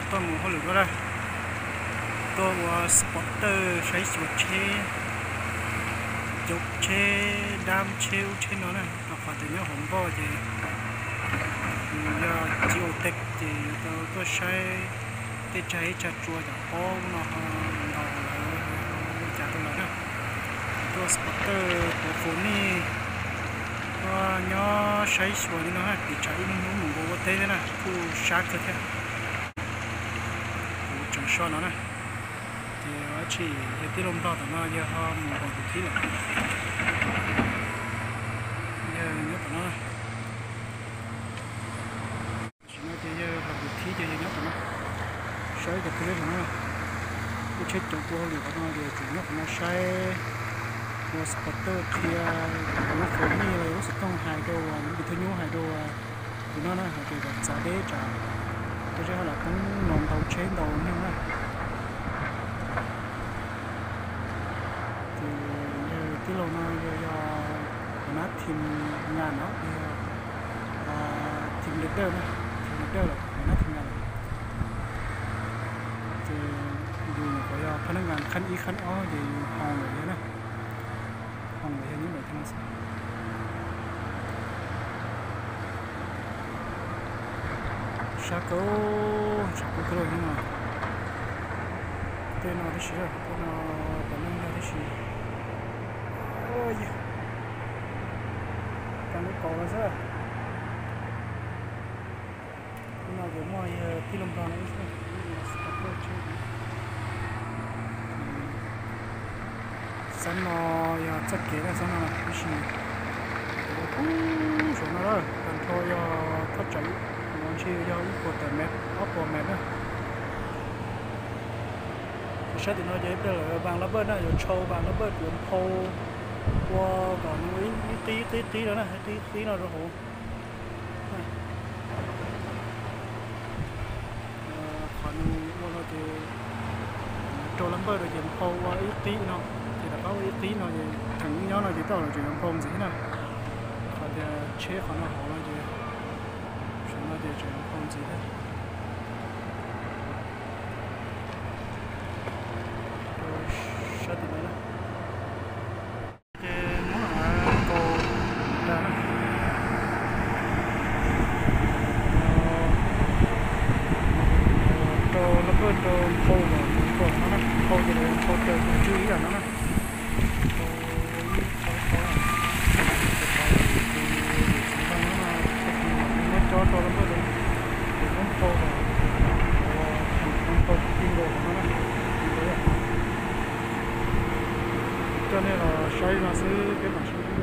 Tuaj mus hauj lwm no na, tuaj ua spotter saib xyuas tsheb, caum tsheb, dab tsheb ub tsheb no na, rau qhov tias nyob hauv npoj ces yus yog tsis ua teb ces yuav tau tuaj saib tej tsag ib tsag tsua cov pob ub no ho ntaus lawv ua cas rau lawv na. Tuaj spotter tuav foos nej, tuaj nyob saib xyuas li no na, tiv tsam ib hnub mus nkaus ua teb thiab na kuj sab kawg thiab. Kuv tseem so no na, ces ua dab tsi yawg tij laug Nplog tom no yawg ho mus nkaus tus thib lawm, yawg nyob tom no. Tam sim no ces yawg ho tus thib ces yawg nyob tom no, saib cov phooj ywg tom no, lub tsheb coob ua hauj lwm qhov no ces tseem nyob qhov no saib, ua spotter qhia lub foos nej los lub xov tooj hais rau lub tiv thawj nyuj hais rau tus no na, hais tias kom txav deb tsam tej zeb ho los poob no ntau tsheb ntau neeg na. Ces yawg tij laug no yog, yog huas nab thim ngas no, yog thim dawj na, thim dawj lawm, huas nab thim ngas lawm. Ces yus nyuam qhuav yog phab nab ngas khab ib khab ob ces yus hoo lawm yog na, hoo lawm yog nyob ntawm thiab no xwb. Sab kawg, tshav kub kawg li no. Tej no tib si, tej no pom neeg yog tib si. Ua yog, kab lub kaus no xwb. Hnub no ces muaj yawg tij laug Nplog no ib xwb. Xab no yog txoj kev na, xab no ib si. Ub, saum no lawm tag nrho yog thaj tsam, ntshai yog ib puas tawm mev ob puas mev na. Saib tim no ces ib pliag lawv vas lab pawj na, yuav tshau vas lab pawj, yuav nphau ua kom nws ib qib qib qib no na, ib qib qib no rau hauv. Qhov nws ua no ces rau lab pawj rau ces nphau ua ib qib no, ces rov qab ua ib qib no ces theem nyob no ces tej zaum tseem yuav nphau ntxiv thiab na. Qhov tias tsheb qhov no hauv no ces, saum no ces tseem yuav nphau ntxiv thiab. Sab tim no na. Ces muab nkaus tas na. Rau lab pawj rau nphau kom kom no na, nphau ces lawv nphau raws tus tswv ib yam no na. Nphau ib qho ib qho na. Ces qhov tus yawm txiv no no, muab cob rau lab pawj rau, ces muab nphau kom nphau ti nkaus no na, ti nkaus. Coj nej los saib no xwb peb mam sib ntsib